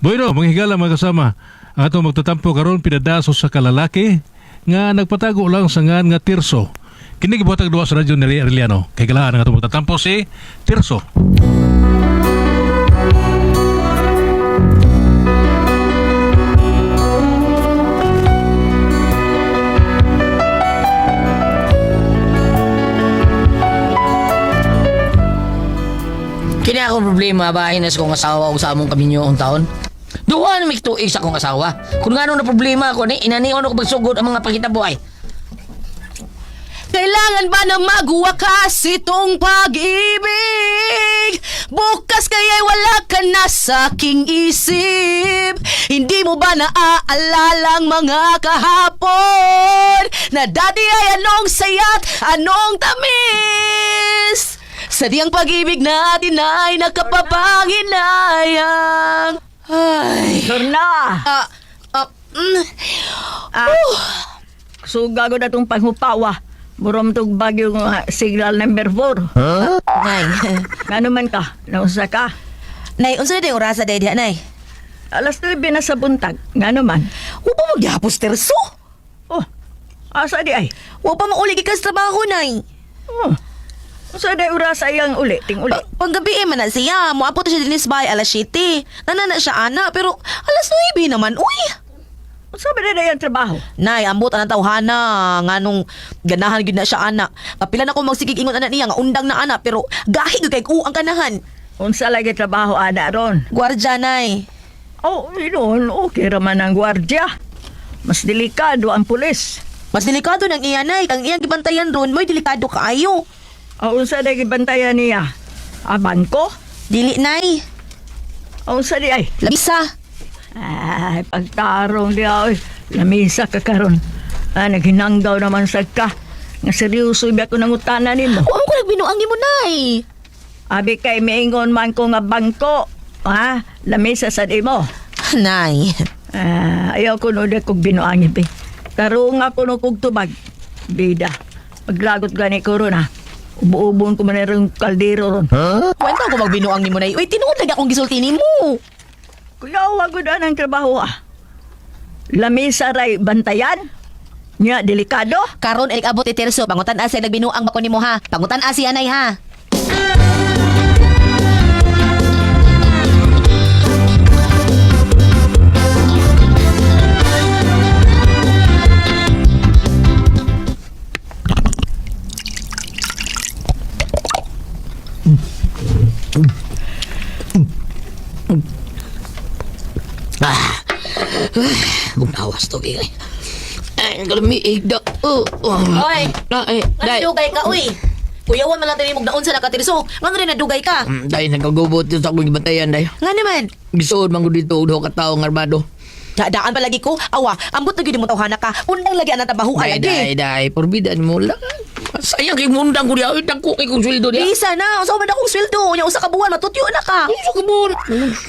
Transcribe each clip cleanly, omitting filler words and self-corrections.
Bueno, mga higala, mga kasama, ang atong magtatampo karon pinadaso sa kalalaki nga nagpatago lang sa ngan nga Tirso. Kini gibuhatag duwa sa radyo ni Arellano. Kay galaan ang atong magtatampo si Tirso. Kini akong problema bahin na sa kong asawa o sa among kaminyo ang taon. Duha na may tuig sa akong asawa. Kung nga na problema ako ni inanion ako pagsugod ang mga pangitabo ay. Kailangan ba na magwakas itong pag-ibig? Bukas kaya'y wala ka na sa aking isip. Hindi mo ba naaalala ang mga kahapon? Na dati ay anong saya't anong tamis? Sa di ang pag-ibig natin ay nakapapanginayang. Ay. Lorna! Ah, ah, mm. Ah, Suga ko na itong panghupawa. Murom tong bagyo nga signal number 4. Nay. Ngano man ka? Nausa ka? Nay, unsa na day orasa day diha, nay? Alas 9 na sa buntag. Ngano man? Wa pa magyapos terso. Oh, asa di ay? Wa pa mauli gikan sa trabaho, nay. Oh, unsa day orasa iyang uli? Ting uli. Panggabi eh, man na siya. Moabot na siya dinis bay alas 7. Nana na siya ana, pero alas 9 naman, uy. Unsa ba day ang trabaho? Nay, ambot ang tawhana nganong ganahan gyud na siya ana. Kapila na ko magsigig ingon ana niya nga undang na ana pero gahi gyud kay ang kanahan. Unsa lagi trabaho ana ron? Gwardya, nay. Oh, yun, okay raman ang gwardya. Mas delikado ang pulis. Mas delikado nang iya, nay. Kang iyang gibantayan ron, mo'y delikado kaayo. Oh, unsa day gibantayan niya? Ah, bangko? Dili, nay. Oh, unsa di ay? Lamisa. Ay, pagtarong di ay. Lamisa ka karon. Ah, naghinanggaw naman sa ka. Nga seryoso ba ko nangutana nimo. Wa mo ko nagbinuang nimo, nay. Abi kay miingon man ko nga bangko. Ha? Lamisa sa imo. Nay. Ah, ayaw ko no kog binuangin be. Tarong ako no kog tubag. Bida. Paglagot gani ko ron ha. Ubo-ubon ko man rin kaldero ron. Kwenta ko magbinuang nimo, nay. Uy, tinuod lagi akong gisulti nimo. Kuya, wag ko ang trabaho ah. Lamisa ray bantayan. Nya, delikado. Karon elik abot ni Terso, pangutan asa nagbinuang ba ko nimo ha. Pangutan asi anay ha. Ah. Gumawas to kay. Ay, kalamiig da. Oh, oh. Oy. Ay, Nga day. dugay ka uy. Kuyawan man lang tayo mong naon sa nakatirso. Nga rin nadugay ka. Day nagagubot yun sa akong gibantayan day. Nga naman. Gisuod man gud dito og duha ka tawo nga armado. Daan pa lagi ko. Awa, ambot na gyud mo tawhana ka. Undang lagi ang trabaho Day, day, lagi. day. Porbida ni mo lang. Sayang kay mundang ko diya. Ay, dagko kay kong sweldo diya. Bisa na, unsa man akong sweldo? Nya usa ka buwan matutyo na ka. Unsa ka buwan?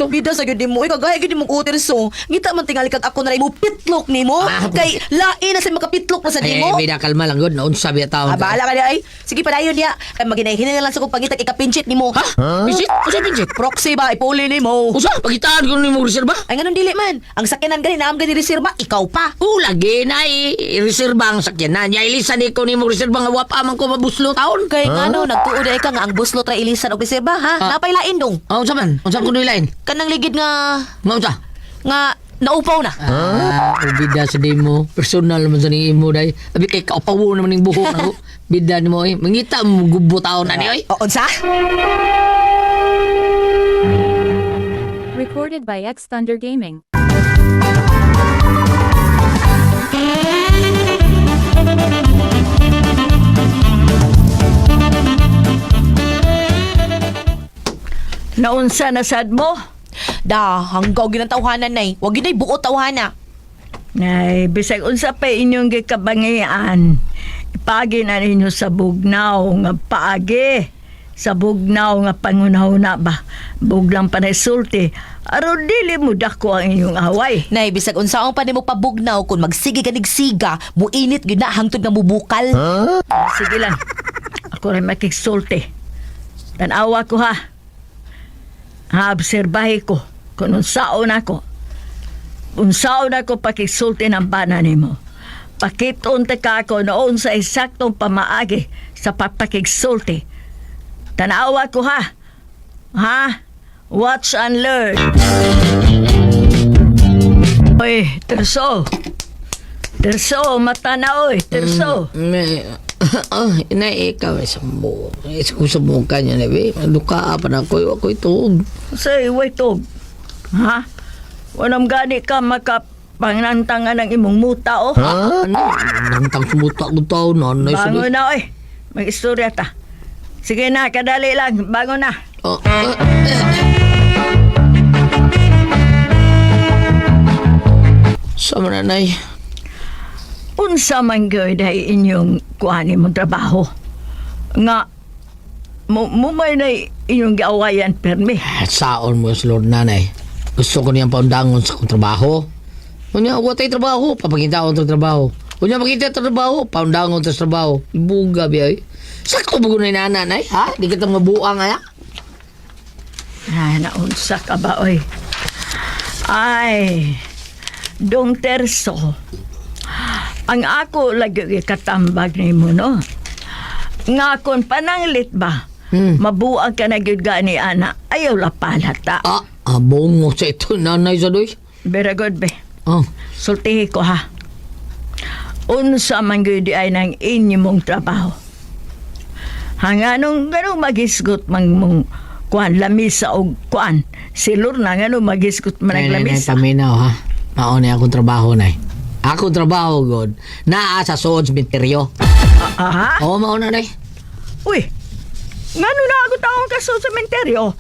Bida sa gyud nimo, kagaya gyud nimong uterso. Ngita man tingali kag ako na rin mo pitlok nimo. Ah. Kay lain na sa makapitlok na sa Ay, nimo. bida kalma lang gud. Naunsa biya taon. Ah, bahala ka niya ay. Sige padayon niya. Kay maghinay-hinay na lang sa kong pangitag ikapinchit nimo. Ha? Pisit? Usa pinsit? Proxy ba ipuli nimo? Usa pagitaan ko nimo reserba? Ay nganong dili man. Ang sakyanan gani naam gani reserba, ikaw pa. O lagi na eh. Reserba ang sakyanan. Ya ilisan ko nimo reserba nga wapa man ko mabuslo taon. Kay ngano nagtuo day ka nga ang buslo tra ilisan og reserba ha? Ah. Napay lain dong. Oh, unsa man? Unsa ko lain? Kanang ligid nga Nga unsa? nga naupaw na. Ah, o bida sa dimo. Personal naman sa ning imo day. Abi kay kaupawo naman ning buhok nako. Bida nimo eh. Mangita mo gubo taon ani oy. O unsa? Recorded by X Thunder Gaming. Naunsa na sad mo? Da, hanggaw ginang tawhanan nay. Wag gyud ay buot tawhana. Nay, bisag unsa pa inyong gikabangian. Ipagi na ninyo sa bugnaw nga paagi. Sa bugnaw nga pangunahuna ba? Buglang panay sulti. Aron dili mo dako ang inyong away. Nay, bisag unsaon pa nimo pabugnaw kung magsige ka nigsiga, muinit gyud na hangtod nga mubukal. Sige lang. Ako rin makigsulti. Tanawa ko ha. Ha, obserbahe ko. Kung unsaon ako. Unsaon ako pakisulti ng bana nimo. Pakiton ta ka ako noon sa eksaktong pamaagi sa papakigsulti. Tanawa ko ha. Ha? Watch and learn. Oy, Terso. Terso, mata na oy, Terso. May, ah, inay, ikaw ay sambo. Ay, susubukan niya na, be. Duka pa na ako, ako ituog. Say, wait og. Ha? Wanam gani ka makapangnantangan ng imong muta oh. Huh? Ano? Nangtang sumuta ko tao, nanay. Bangon na oy. Mag-istorya ta. Sige na, kadali lang. Bangon na. Oh, ah, eh. Sama nanay. Unsa man gyud ay inyong kuan imong trabaho. Nga mo mo may na inyong giawayan permi. Ah, saon mo sa Lord nanay. Gusto ko niyang paundangon sa akong trabaho. Unya, wa tay trabaho, papakita ko sa trabaho. Unya, pakita sa trabaho, paundangon sa trabaho. Ibuga, biyay. Sakto ba na nanay, ha? Di kita mabuang, ay, Ay, naunsa ka ba oy. Ay, dong Terso. Ang ako lagi katambag nimo no. Nga kon pananglit ba? Mabuang ka na gyud gani ana. Ayaw la palata. Ah, abongo sa ito, nanay sa doy. Very good be. Oh, Sultihi ko ha. Unsa man gyud ay nang inyo mong trabaho. Hanganong ganong magisgot mang mong kuan lamisa og kuan. Silur na ngano magisgot man ang Nay, nay, nay, lamisa. paminaw, ha? Mao na akong trabaho, nay. Akong trabaho, God. Naa sa Sods Minteryo. Aha. Oo, mao na, nay. Uy. Ngano na ako taong ka sa sementeryo?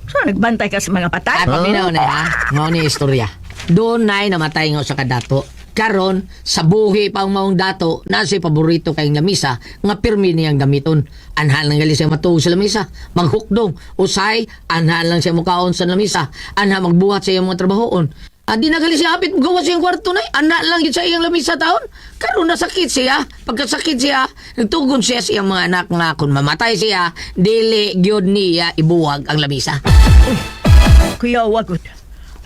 So nagbantay ka sa mga patay? Ay, paminaw na, ha? Mao ni istorya. Doon, nay, namatay nga sa kadato. Karon, sa buhi pa ang maong dato, nasa paborito kayong lamisa, nga pirmi niyang gamiton. Anhan lang gali siya matuog sa lamisa, maghukdong. Usay, anhan lang siya mukaon sa lamisa, anhan magbuhat sa iyang mga trabahoon. Adi na gali siya hapit, gawa sa iyang kwarto na, ana lang yun sa iyang lamisa taon. Karon nasakit siya, pagkasakit siya, nagtugon siya sa iyang mga anak nga kung mamatay siya, dili gyud niya ibuwag ang lamisa. Kuya wagod.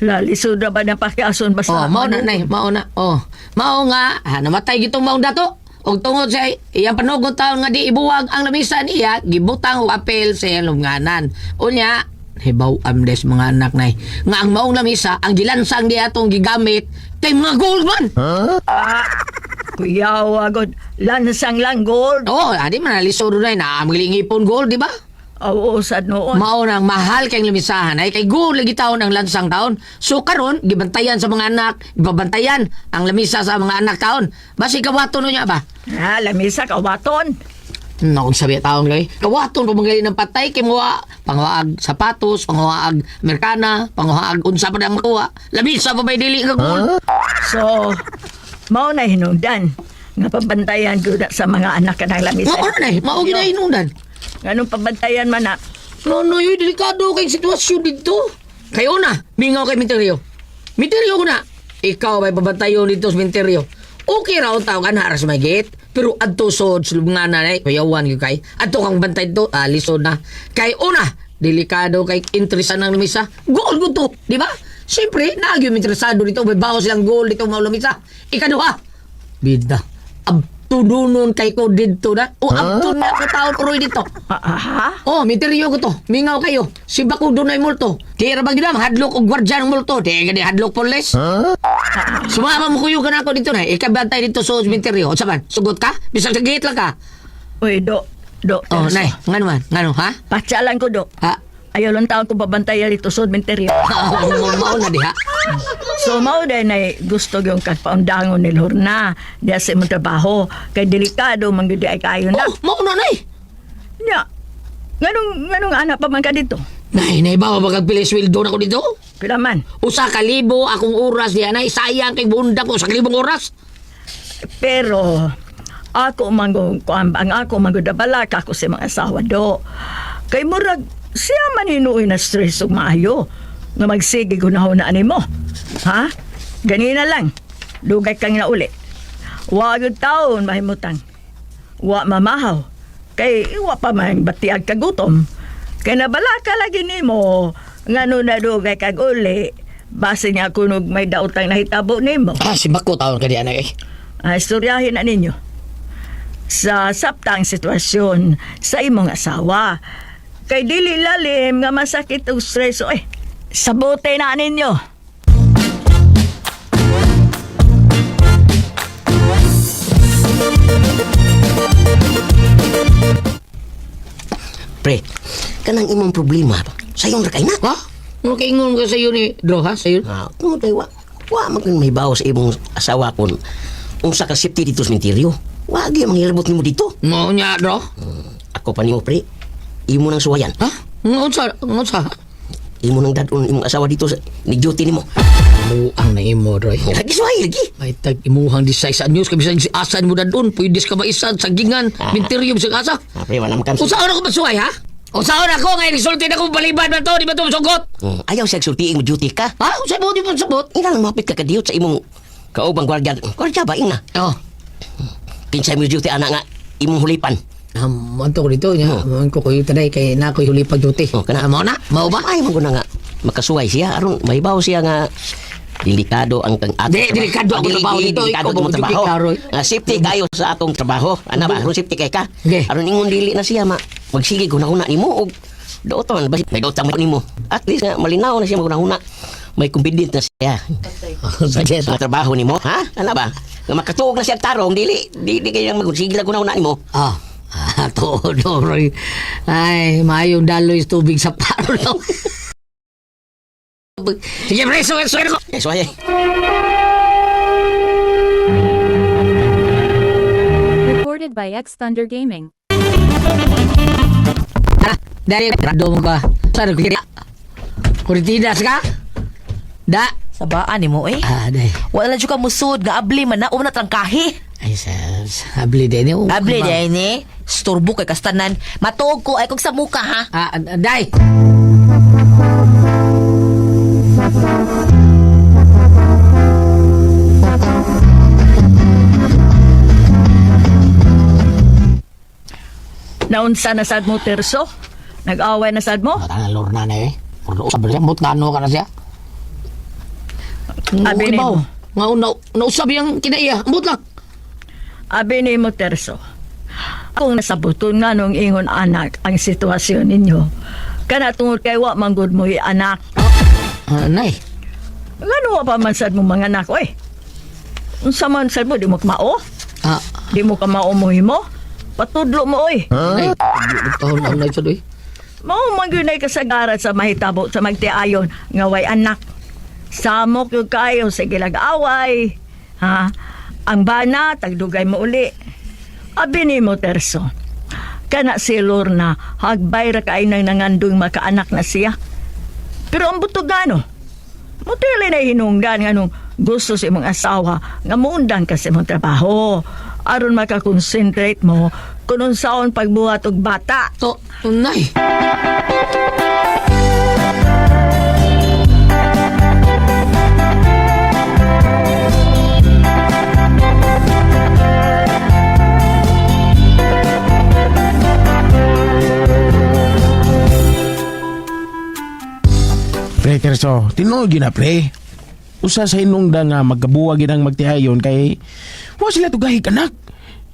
Lalisod na ba ng pakiason basta? Oh, mao na nay, mao na. Oh, mao nga ha, namatay gitong maong dato. Og tungod sa iyang panugot taon nga di ibuwag ang lamisa niya, gibutang og apel sa iyang lubnganan. Unya, hibaw amdes mga anak nay nga ang maong lamisa ang gilansang di atong gigamit kay mga gold man. Ah, kuya wagod. Lansang lang gold. Oh, adi man lisod nay na ngipon gold, di ba? Oo, sad noon. Mao nang mahal kay lamisahan ay kay gold lagi taon ang lansang taon. So karon gibantayan sa mga anak, gibabantayan ang lamisa sa mga anak taon. Basi kawaton niya ba? Ah, lamisa kawaton. Naku, sabi taong lagi. Kawaton pa mga ng patay kay muwa panguwaag sapatos, panguwaag Amerikana, panguwaag unsa pa ang makuha. Lamisa pa ba'y dili nga gold? So, mao na hinungdan nga pabantayan ko na sa mga anak ka ng lamisa. Mao na eh, mao gid na hinungdan. Nganong pabantayan man na? No, no, yun, delikado kay sitwasyon dito. Kayo na, mingaw kay Minteryo. Minteryo ko na. Ikaw may pabantayon dito sa Minteryo. Okay ra ang tawag anha sa may gate, pero adto sod sa lubnganan eh, kuyawan gyud kay. Adto kang bantay dito, ah, lisod na. Kay una, delikado kay interesa ng lamisa. Goal gud to, di ba? Siyempre, naagyo interesado dito, may baho silang goal dito mga lamisa. Ikaduha, bida. Abtudunon kay ko dito na. O abto na ko taon uroy dito. Ah, aha? Oh, misteryo ko to. Mingaw kayo. Si Bako dunay multo. Di ra ba gid hadlok og gwardya ng multo. Di gani hadlok pulis. Sumama mo kuyo ka na ako dito na. Ikabantay dito sa misteryo. Unsa man? Sugot ka? Bisag sa gate lang ka. Uy, do, do. Oh, Terso. nay, ngano man? Ngano ha? Patsa lang ko, do. Ha? Ayaw lang taon ko pabantayan dito sa sementeryo. Mao na diha. So, mao din ay gusto yung kagpaundangon ni Lorna diya sa imong trabaho. Kay delikado, man gyud ay kayo na. Oh, mao na nay. Nya, nganong anak pa man ka dito? Nay, nay ba magpili sweldo na ko dito? Pila man. 1,000 akong oras diha nay. Sayang kay bunda ko 1,000 oras. Pero ako manggong kuan ang ako manggod balak ako sa mga asawa do. Kay murag siya man hinuoy na stress ug maayo nga magsige gunahon na animo. Ha? Ganina lang. Dugay kang nauli. Wa gyud taon mahimutang. Wa mamahaw. Kay wa pa man batiag kagutom. Kay nabalaka lagi nimo ngano na dugay kag uli. Base niya kunog may daotang nahitabo nimo. Ah, si Bako taon ka di anak eh. Ah, istoryahin na ninyo. Sa saptang sitwasyon sa imong asawa. Kay dili lalim nga masakit og stress oy. Sabote na ninyo. Pre, kanang imong problema ba? Sayon ra kay na. Ha? Ano kay ingon ka sa iyo ni Dro ha? Sa iyo? Ah, tungod kay wa man kun may bawo sa imong asawa kun unsa ka safety dito sa menteryo. Wa gyud manghilabot nimo dito. Mao niya Dro. Ako pa nimo pre. Imo nang suwayan. Ha? Ngunsa, ngunsa. Imo nang dadon imong asawa dito sa ni duty nimo. Muang na imo Dro. eh. Lagi suway lagi. May tag imuhang disay sa news kay bisan si asan mo dadon, pwede ka maisan sa gingan, minteryo bisag asa. Ah, pre, wala man kam. Unsaon ako masuway ha? Unsaon ako nga resulti na ko baliban man to, di ba to sugot? Ayaw siya sulti mo duty ka. Ha? Unsa mo di ba sabot? Ina lang mapit ka kadiyot sa imong kaubang gwardiya. Gwardiya ba ina? Oh. Kinsay mo duty ana nga imong hulipan. Manto ko dito nya. Oh. Ko koy tanay kay na koy huli pag duty. Oh, kana. Ah, mao na? Mao ba? Ay mo na nga makasuway siya aron mahibaw siya nga delikado ang kang atong Di, delikado ang trabaho dito. Delikado Ikaw, ang mag-duty trabaho. ka, Roy. Ah, safety kayo sa atong trabaho. Ana ba, aron safety kay ka. Okay. Aron ingon dili na siya ma magsige guna-huna nimo og doton basi may dotan mo nimo. At least nga malinaw na siya magunahuna. May confident na siya Sige. sa trabaho nimo, ha? Ana ba? Nga makatuog na siya og tarong dili dili kay magsige lang guna-huna nimo. Ah. Ah, to, do, Roy. Ay, maayong daloy sa tubig sa paro daw. Sige, pre, suway, suway ko. Eh, suway. Recorded by X Thunder Gaming. Ah, dahil, rado mo ka. Saan ko kira? Kuritidas ka? Da. Sabaan nimo eh. Ah, day. Wala jud ka musud nga abli man na una trangkahi. Ay, sas. Abli din. Oh, Abli day ni. Storbo kay kastanan. Matuog ko ay kog sa muka ha. Ah, day. Naunsa na sad mo Terso? Nag-away na sad mo? Matang lorna na eh. Puro usab siya, mut ngano ka na siya. Abi Abi nimo. Nga una, nausab yung kinaiya. Ambot lang. Abi nimo Terso. Kung nasabuton nga nung ingon anak ang sitwasyon ninyo. Kana tungod kay wa man gud mo anak. Ah, nay. Ngano wa pa man sad mo mga anak oy? Unsa man sad mo di mo kamao? Ah, Di mo kamao mo himo? Patudlo mo oy. nay. Tahon na nay sa doy. Mao man gyud nay kasagaran sa mahitabo sa magtiayon nga way anak. Samok gyud kayo sa gilag-away. Ha? Ang bana tagdugay mo uli. Abi nimo Terso. Kana si Lorna, hagbay ra kay nang nangandong makaanak na siya. Pero ang butugano, mutili na hinungdan nga nung gusto sa imong asawa nga muundang ka sa imong trabaho aron makakonsentrate mo kung unsaon pagbuhat og bata. To, nay. Pre, Terso, tinuod yun na, pre. Usa sa hinungdan nga magkabuwag yun ang magtihayon kay wa sila tugahig anak.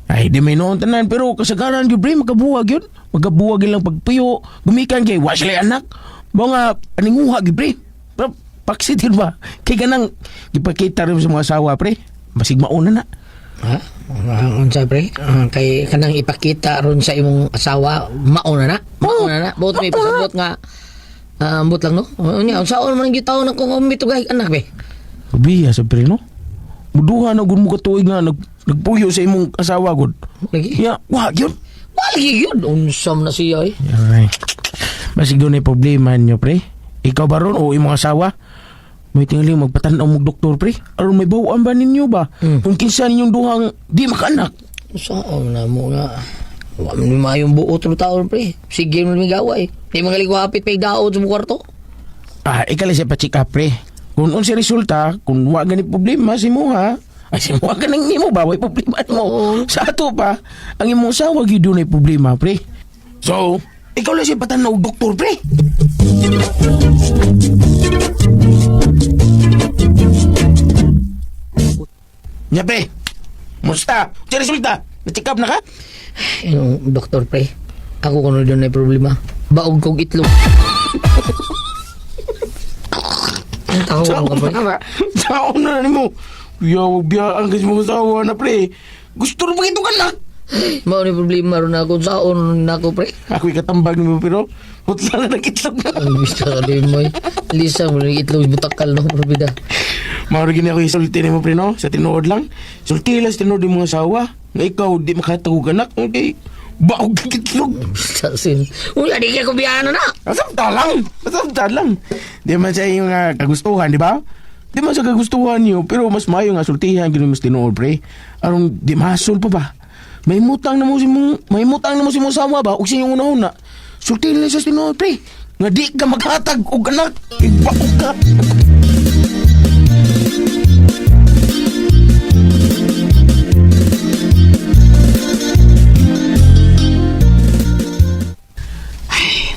Ay, di may noon tanan, pero kasagaran yun, pre, magkabuwag yun. Magkabuwag yun lang pagpuyo, gumikan kay wa sila anak. Mga paninguha gyud, pre. Pero, paksit yun ba? Kay ganang gipakita rin sa mga asawa, pre. Basig mauna na. Ha? Ah, unsa pre? Ah, kay kanang ipakita ron sa imong asawa, mauna na. Mauna na. Buot may pasabot nga. Ah, ambot lang no. Unya, unsaon man ang gitaw ng kung mitugay anak be. Biya sa pre, no? Muduha na gud mo katuig nga nagpuyo sa imong asawa gud. Lagi. Ya, wa yun. Wala yun. Unsam na siya eh. Ay. Basig doon ay problema ninyo, pre. Ikaw ba ron o imong asawa? May tingali magpatanaw mong doktor, pre. Aron may bawaan ba ninyo ba? Kung kinsa ninyong duhang di makaanak. Unsaon na mo nga. Wa man may maayong buot ro taon pre. Sige mo may gaway. Di mga hapit pay daot sa mong kwarto. Ah, ikaw lang siya pa-check up, pre. Kung unsa resulta, kung wa gani problema si muha, ay si muha ganang nimo ba way problema mo. Sa ato pa, ang imong asawa gyud dunay problema, pre. So, ikaw lang siya patanaw og doktor, pre. Nya pre. Musta? Sa resulta? Na-check up na ka? Yung doktor pre, ako kuno doon na problema. Baog kog itlog. Ang tao ka pre. Sao na nimo? Kuya, wag biyaan kasi mga asawa na pre. Gusto rin ba itong anak? Mao ni problema ron ako saon nako pre. Ako'y katambag nimo pero putla na nagitlog na. Ang gusto ka din mo. Lisa mo ni itlog butakal no probida. Mao gini ako isulti nimo pre no, sa tinuod lang. Sulti lang sa tinuod yung mga asawa. Nga ikaw di makatawag anak, okay? Baog kang itlog. Sa sin. Uy, adi kay ko biyano na. Masabta lang. Masabta lang. Di man sa iyong kagustuhan, di ba? Di man sa kagustuhan niyo, pero mas mayo nga sultihan gino mas tinuod pre. Aron di masol pa ba? May mutang na mo si mong may mutang na mo si mong sawa ba ug sa iyong una-una. Sultihan lang sa tinuod pre. Nga di ka maghatag og anak, igbaog ka.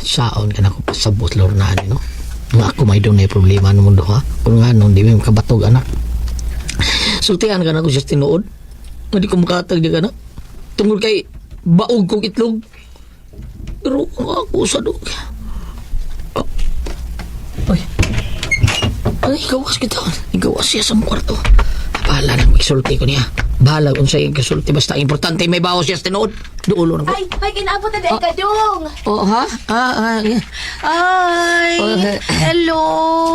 Saon ka na ko pasabot lorna ani no. Nga ako may doon na problema no mundo ha. Kung nga nung di mo makabatog anak. Sultihan ka na ko sa tinuod. Nga di ko makatag di ka na. Tungod kay baog kong itlog. Pero ang ako sa dog. Oh. Ay. Ay, gawas kita. Gawas siya sa mong kwarto. Bahala na magsulti ko niya. Bahala kung sa iyong kasulti. Basta ang importante may bawas siya sa tinuod. Duulo na ko. Ay, ay, kinabot na dahil ka, Dong. Oh, ha? Ah, ah, yeah. Ay, Oh, eh. hello.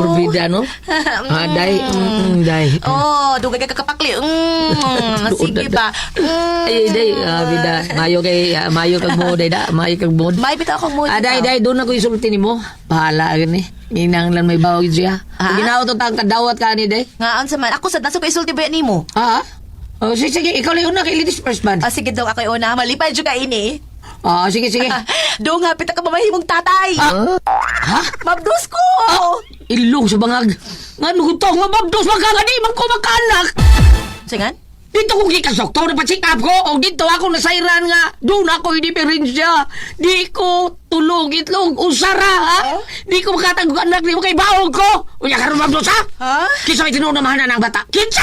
Purbida, no? Ah, day. Day. Oh, dugay ka kakapakli. Sige ba. Ay, day. Ah, bida. Mayo kay, mayo kag mo, day da. Mayo kag mo. May bitaw akong mood. Ah, day, day. Doon ako isulti nimo. Bahala, gani. Inang lang may bawag siya. Ah? Ginawa to tang kadawat ka ni, day. Nga, unsa man. Ako sa nasa ko isulti ba nimo? Ah, oh, sige, sige. Ikaw lang una kay ladies first man. Ah, sige dong, ako una. Malipay jud ka ini. Ah, sige, sige. Dong, hapit ka mamahimong tatay. Ah, ha? Mabdos ko. Ilong sa bangag. Nga, nugutong, mababdos, magkakadi, man ko magkaanak. Singan? Dito ko gikas doktor, pa-check up ko. O dito ako nasairan nga. Doon ako indiferensya. Di ko tulog itlog. Usara, ha? Di ko makatagog anak. Di mo kay baog ko. Unya karon mabdos, ha? Ha? Kinsa may tinuod na mahanan ang bata? Kinsa!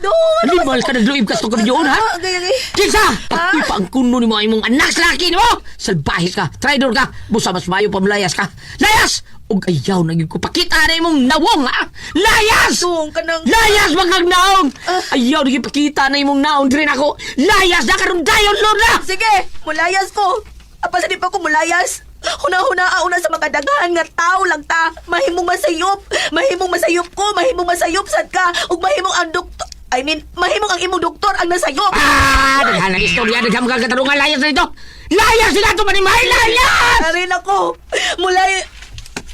Doon! Limal ka na luib ka sa tukod yun, ha? Ah, okay, okay. Kinsa! Ako'y paangkuno ni mo ang imong anak sa laki nimo! Salbahis ka, traidor ka, busa mas mayo pamlayas ka. Layas! Ug ayaw na gyud ko pakita na imong nawong, ha? Layas! Dong, kanang... Layas mga naong! Ayaw na gyud pakita na imong naong diri nako. Layas na karon dayon lorna! Sige, mulayas ko. Apa sa di pa ko mulayas? Huna-huna una sa makadaghan nga tao lang ta. Mahimong masayop. Mahimong masayop ko, mahimong masayop sad ka. Ug mahimong ang doktor, I mean, mahimong ang imong doktor ang nasayop. Ah, daghan ang istorya, daghan mga katarungan, layas na ito! Layas sila ito manimay, layas! Arin ako. Mulay...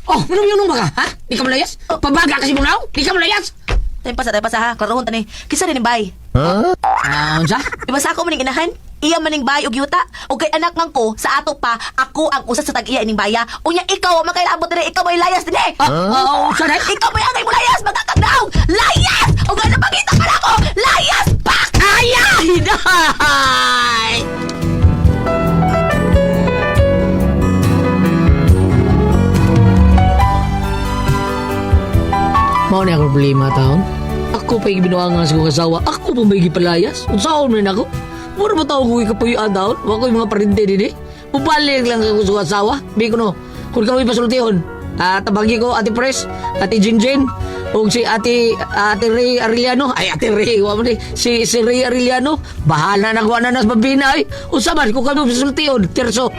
Oh, ano yun ba ka, ha? Di ka malayas? Pabaga kasi mong naong? Di ka malayas? Tayo pasa, tayo pasa ha. Klarohon tani. Kisa rin bay. Ah, unsa? Di ba sa ako maning inahan? Iya maning bay og yuta. Og kay anak man ko sa ato pa, ako ang usa sa tag-iya ining baya. Unya ikaw ang makailabot dire, ikaw may layas dinhi. Ah, ah, unsa dai? Ikaw may angay mo layas, magkakagnaw! Layas! O gano'n pangita ka na ako! Layas! Pak! Ay, day! Mao na akong problema taon. Ako pa yung binuangan sa kong asawa. Ako pa may gipalayas. Unsaon man ako? Mura ba tao kong ikapuyan taon? Wa ko'y mga parente din eh. Mubalik lang ako sa kong asawa. Bi ko no. Kung kami pasultihon. Ah, tabagi ko Ate Pres, Ate Jinjin, ug si Ate Ate Ray Arellano. Ay Ate Ray, wa man ni si si Ray Arellano. Bahala na kuha na nas babina ay. Unsa man kung kami pasultihon, terso.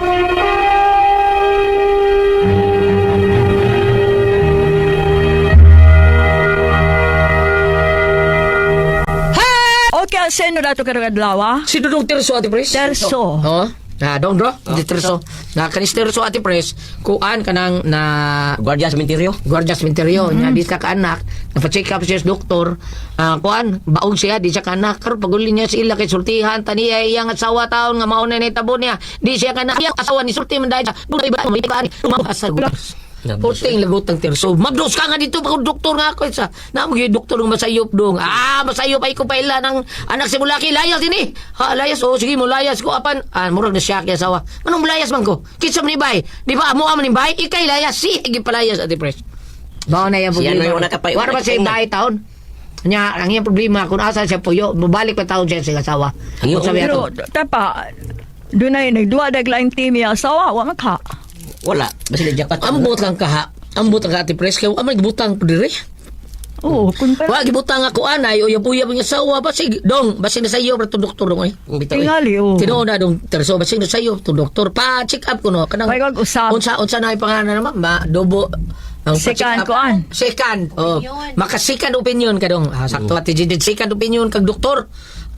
Okay, ang sino dato karong adlaw, ah? Si Dudong Terso, Ate Pres. Terso. Oo. Na, dong, bro. Di Terso. Na, kanis Terso, Ate Pres, kuan ka nang na Guardia sa Menterio. Guardia Cementerio. Mm-hmm. Nya, di ka kaanak. Napa-check up siya sa doktor. Ah, kuan, baog siya, di siya kaanak. Karon paguli niya sa ila kay sultihan, taniya iyang asawa taon nga mauna na itabo niya. Di siya kaanak. Iyang asawa ni sulti man dahil sa dunay ba may ba lumabas sa gulas. Puting lagot ang terso. Mabdos ka nga dito pag doktor nga ako sa. Namo gyud doktor nga masayop dong. Ah, masayop ay ko paila ng anak si Mulaki layas dinhi. Ha, layas oh sige mo layas ko apan. Ah, murag na siya kaya asawa. Anong layas man ko? Kinsa man ni bay? Di ba amo man ni bay? Ikay layas si gipalayas ati pres. Mao na yang Siya problema. na yung nakapay- Wala ba siya nakapay- dahi taon? Nya ang iyang problema kung asa siya puyo, mobalik pa taon siya sa asawa. Ang Unsa may Pero ato? tapa dunay nagduwa daglaing team ya asawa wa man ka. Wala. Basta na jackpot. Ambot lang kaha. Ambot lang ka Ate Pres kay wa man gibutang po diri. Oo, kun pa. Wa gibutang ako anay uyab-uyab ang asawa basig dong basig na sa iyo pero doktor dong eh. Bitaw, eh. Tingali oh. Tinuod na dong terso basig na sa iyo to doktor pa check up ko no kanang Pagkag usab. Unsa unsa na pangalan naman ma dobo ang Second pa-check up. kuan. Second. Oh, maka second opinion ka dong. Ah, sakto ati Jidid, second opinion kag doktor.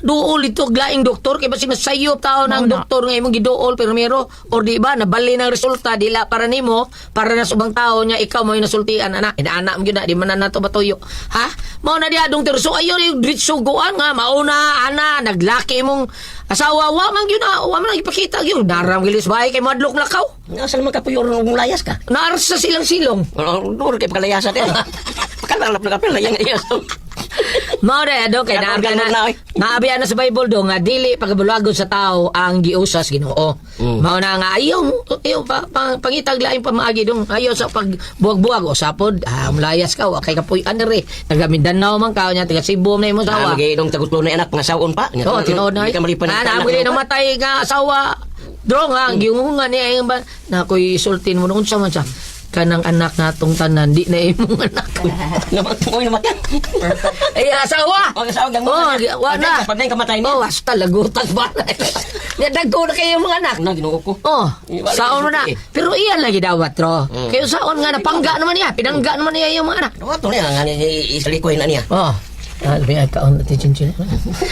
Duol ito glaing doktor kay basig nasayop tao ng Mao na. doktor nga imong giduol pero mero or di ba nabali ng resulta dila para nimo para na sa ubang tao nya ikaw mo yung nasultian ana inaana mo gyud na di man na nato matuyo ha mao na diha dong terso ayo yung diretso goan nga mauna ana naglaki imong asawa wa man gyud na wa man ipakita gyud naram gilis bahay kay madlok lakaw. Nasa naman ka puyo nung layas ka. Naars sa silang silong. Doon kay pagkalayasan eh. Pagkalalap na kapil, layang iyas. Mao na do kay Yan, naabi organ na na, oy. naabi na sa Bible do nga dili pagabulagon sa tao ang giusas Ginoo. Mao na nga ayaw ayaw pa, pa, pangitag laing pamaagi dong ayaw sa pagbuwag-buwag o sapod ah, mulayas ka wa kay kapuy-an diri taga Mindanao man ka nya taga Cebu man imong Ah, sawa. magiging tagutlo na anak, mga saon pa. Oo, tinuod na. Hindi ka malipan ng Ah, tanak, naamili no? namatay nga asawa. Drong ha, giungungan niya yung ba na ako'y sultin mo noon sa man siya. Kanang anak natong tanan, di na imong anak. Uy, namatay. Ay, asawa! Oh, asawa, gang- Oh, wa na. Pag kamatay niya. Oh, hasta lagutan ba? Dagko na kayo mga anak. Na, ginoo ko. Oh, Wala saon mo na. eh. Pero iyan lagi dawat, ro. Kayo saon nga, napangga naman niya. Pinangga naman niya yung mga anak. Wato niya, nga niya, isalikoy na niya. Oh. Ah, may ay kaon natin chinchin.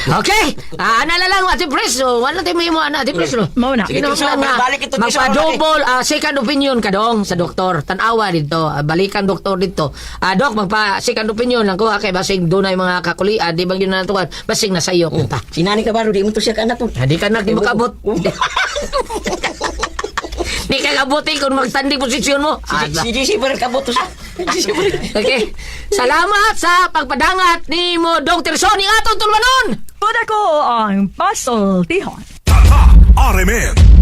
Okay. Ah, ana lang Ate Pres. So, wala tayo may mo ana Ate Pres no. Mao na. Sige, Sino Tirso, nga balik ito, Tirso, magpa-double second opinion ka dong sa doktor. Tan-awa dito, balikan doktor dito. Ah, dok magpa second opinion lang ko ha, kay basig dunay mga kakulian, di ba gyud na natukan, basig na sa iyo punta. Sinani ka baro, di mo to siya ka anak to. Ah, di ka na di makabot. Di ka kabuti kung magtandi posisyon mo. Ah, Si GC pa rin kabot to siya. GC pa rin. Okay. Salamat sa pagpadangat ni mo Dr. Sony atong tulwanon. Kuda ko ang puzzle tihon. Tatak RMN.